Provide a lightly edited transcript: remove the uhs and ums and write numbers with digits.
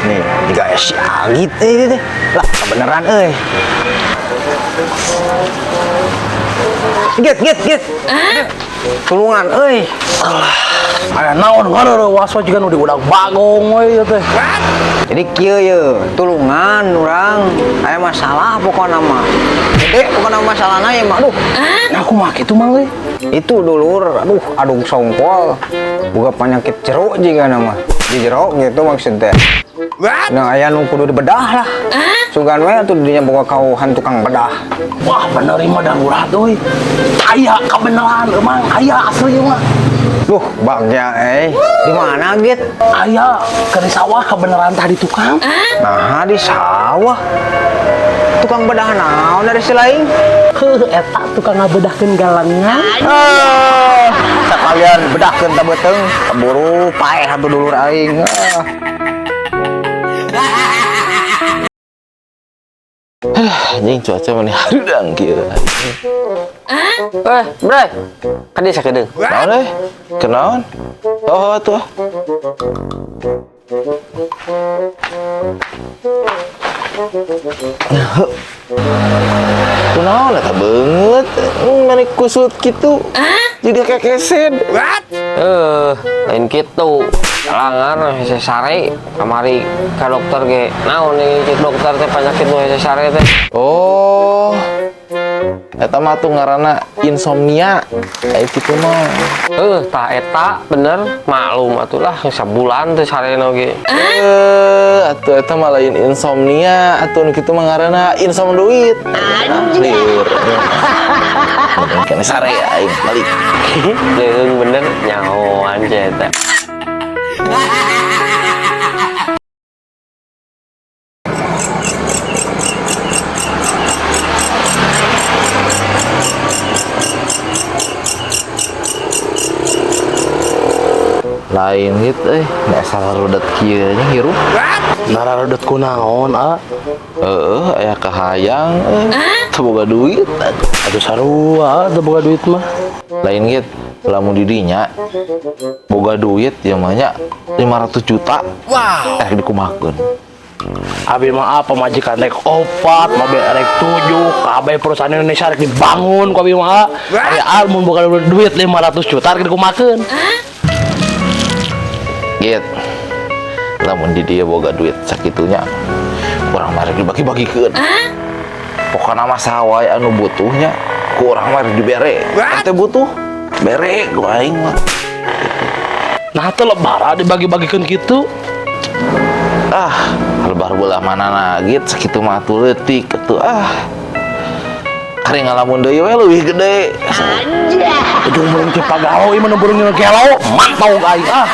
Nih, juga si Agit teh. Lah, kebeneran euy. Git, git, git. Tulungan euy. Aya naon ngareureuwas we jiga nu diudag bagong we ieu teh. Jadi kieu ye, tulungan urang aya masalah pokokna mah. Gede pokokna masalahna ya mah. Aduh, Nah kumaha kitu Mang euy? Itu dulur, aduh, adung songkol. Boga penyakit jeruk juga nama. Di jero gitu maksudnya. Nah, aya nu kudu dibedah lah. Sugan we atuh dinya boga kauhan tukang bedah. Wah, bener ieu mah darurat euy. Aya kabeneran emang, aya asli mah. Duh, bagja eh. Di mana gitu? Aya ke di sawah kabeneran tadi tukang. Nah, di sawah. Tukang bedah naon dari si lain? Heuh, eta tukang ngabedahkeun galengan. Ah, sekalian bedahkeun ta beuteung, keburu paeh atuh dulur aing. Ah. Anjing cuaca mana hareudang kieu. Eh, Bray. Kan dia sakedeung. Naon euy? Kenaon? Oh, atuh. Kunaon eta beungeut? Mani kusut kitu. Jadi kayak keset. Eh, lain kitu. Langar hese sare kamari ka dokter ge. Naon nih cek dokter teh penyakit nu hese sare teh. Oh. Eta mah tuh ngaranna insomnia. Kayak kitu mah. Eh, tah eta bener maklum atuh lah sabulan teh sarena ge. Eh, atuh eta mah lain insomnia, atuh nu kitu mah ngaranna insom duit. Anjir. Kene sare aing balik. Leuheung bener nyahoan sia eta. Lain gitu nggak salah rudet kieu nya hirup. Narareudeuh kunaon, ah? Heeh, aya kahayang teu boga duit. Aduh sarua teu boga duit mah. Lain gitu, lamun di dinya boga duit ya mah nya 500 juta. Wow. Dikumahakeun. Abi mah apa majikan rek opat, mobil rek 7, kabeh perusahaan Indonesia rek dibangun ku abi mah. Ari mun boga duit 500 juta rek dikumahakeun. Gitu. Lamun di dia boga duit sakitunya kurang mah rek dibagi-bagikeun. Pokokna mah saha wae anu butuhnya kurang mah rek dibere. Ente butuh bere ku aing mah. Nah teu lebar dibagi-bagikeun kitu. Ah, lebar belah mana nagit sakitu mah atuh leutik atuh ah. Kari ngalamun deui we leuwih gede. Ujung burung teh pagalo ieu mah nu burung gelo, mantau ka aing ah.